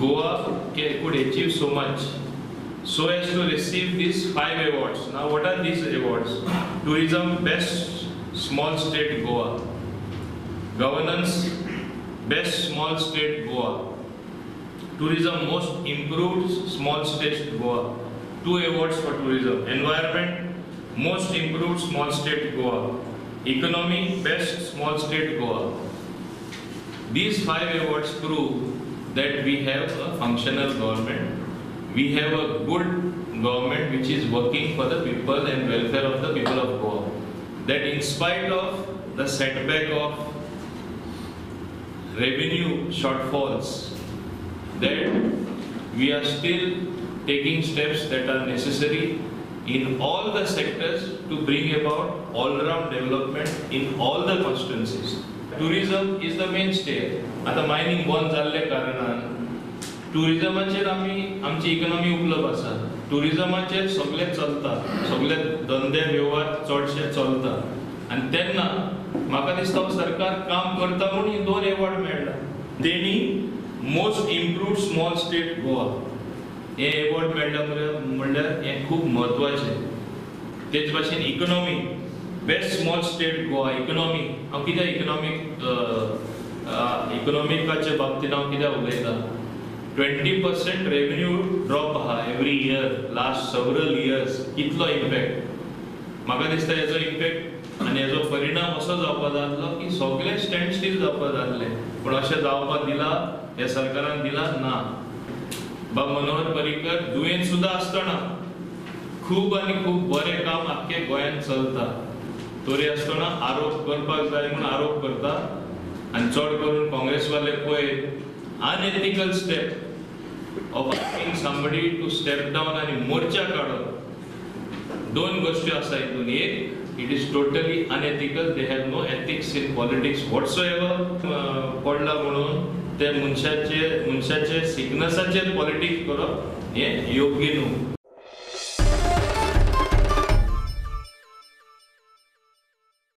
Goa could achieve so much so as to receive these 5 awards. Now what are these awards? Tourism Best Small State Goa, Governance Best Small State Goa, Tourism Most Improved Small State Goa, 2 awards for tourism, Environment Most Improved Small State Goa, Economy Best Small State Goa. These 5 awards prove that we have a functional government, we have a good government which is working for the people and welfare of the people of Goa. That in spite of the setback of revenue shortfalls, that we are still taking steps that are necessary in all the sectors to bring about all-round development in all the constituencies. Tourism is the mainstay. आता mining बंद जाल्ले कारणान टुरिजमाचेर आमी आमची economy उपलब्ध आसा. टुरिजमाचेर सगळें चलता, सगळे धंदे वेव्हार चडशे चलता आनी तेन्ना म्हाका दिसता सरकार काम करता म्हूण ही 2 एवॉर्ड मेळ्ळा. तेणी most improved small state Goa हे एवॉर्ड मेळ्ळा म्हणल्यार हें खूब म्हत्वाचें. तेच भाशेन economy best small state Goa, economy हांव कित्याक इकॉनॉमिकाचे बाबतींत हांव कित्याक उलयतां, 20% रेवेन्यू ड्रॉप आहा every year last several years. कितलो इम्पॅक्ट म्हाका दिसता हेजो इम्पॅक्ट आनी हेजो परिणाम असो जावपा जातलो की सगळे स्टँड स्टील जावपा जातले. पूण अशें जावपाक दिला ह्या सरकारान दिला ना. बाब मनोहर पर्रीकर दुयेंत सुद्दां आसतना खूब आनी खूब बरें काम आख्खे गोंयांत चलता, तरी आसतना आरोप करपाक जाय म्हूण आरोप करता आनी चड करून काँग्रेसवाले पळय unethical step of asking somebody to step down आनी मोर्चा काडप. 2 गोश्टी आसा हितून. एक, it is totally unethical, they have no ethics in politics whatsoever. पडला म्हणून ते मनशाचे सिकनसाचेर पॉलिटिक्स करप हें योग्य न्हू.